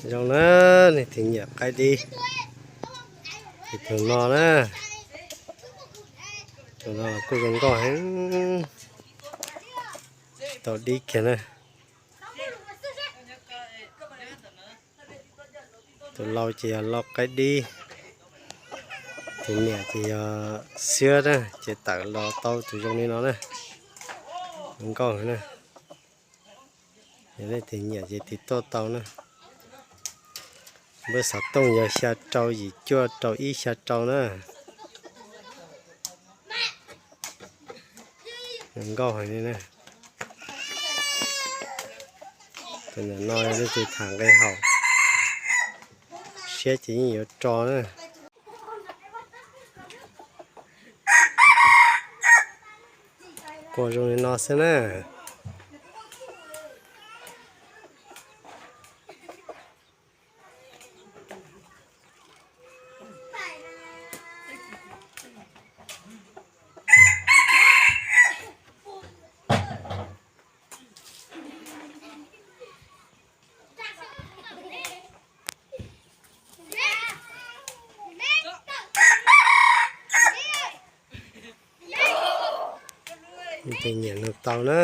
Zoo na, nej tus nyiam qaib dib. Ces tus no na, tus no kuj zoo nkauj heev, tsis tau dib kiag na. Tus lau ces yog lau qaib dib, tus niam ces yog xiab na, ces tawm los tau tus zoo li no na, zoo nkauj heev na. Yog leej twg nyiam ces tiv tuaj tau na. Npawb xov tooj yog xya rau yim cuaj rau ib xya rau na. Nkauj heev li na. Tus niam no yog leej twg tham nqi haum, siab ces yeej yuav tso na. Quas zoo li no xwb na. Ces nyiam nug tau na.